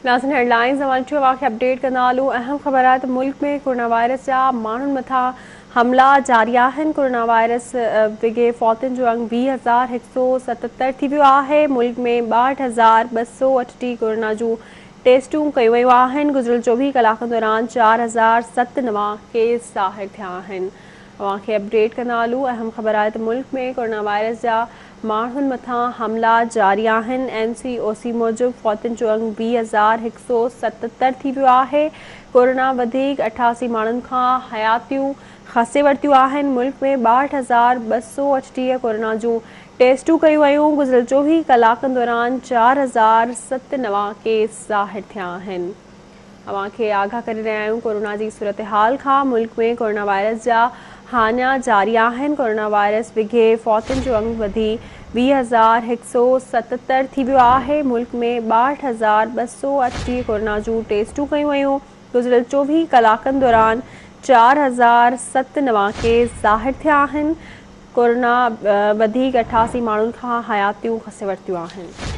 ناظرين head lines اوهان ڏٺيون اوهان کي اپڊيٽ ڪندا هلون اهم خبر آهي ته ملڪ ۾ ڪورونا وائرس جا ماڻهن مٿان حملا جاري آهن ڪورونا وائرس وگهي فوتين جو انگ 20177 ٿي ويو آهي ملڪ ۾ 62238 ڪورونا جون ٽيسٽون ڪيون ويون آهن گذريل 24 ڪلاڪن دوران 4007 نوان ڪيس ظاهر ٿيا آهن اوهان کي اپڊيٽ ڪندا هلون اهم خبر آهي ته ملڪ ۾ ڪورونا وائرس جا ماڻهن مٿان حملا جاري آهن، اين سي او سي موجب فوتين جو انگ 20177 ٿي ويو آهي، ڪورونا وڌيڪ 88 ماڻهن کان حياتيون کسي ورتيون آهن، ملڪ ۾ 62238 ڪورونا جون ٽيسٽون ڪيون ويون، گذريل 24 ڪلاڪن دوران 4007 نوان ڪيس ظاهر ٿيا آهن. اوهان کي آگاهه ڪري رهيا آهيون ڪورونا جي صورتحال کان ملڪ ۾ ڪورونا وائرس جا هاڃا جاري آهن ڪورونا وائرس وگهي فوتين جو انگ وڌي 20177 ٿي ويو آهي ملڪ ۾ 62238 ڪورونا جون ٽيسٽون ڪيون ويون گذريل 24 ڪلاڪن دوران 4007 نوان ڪيس ظاهر ٿيا آهن ڪورونا وڌيڪ 88 ماڻهن کان حياتيون کسي ورتيون آهن.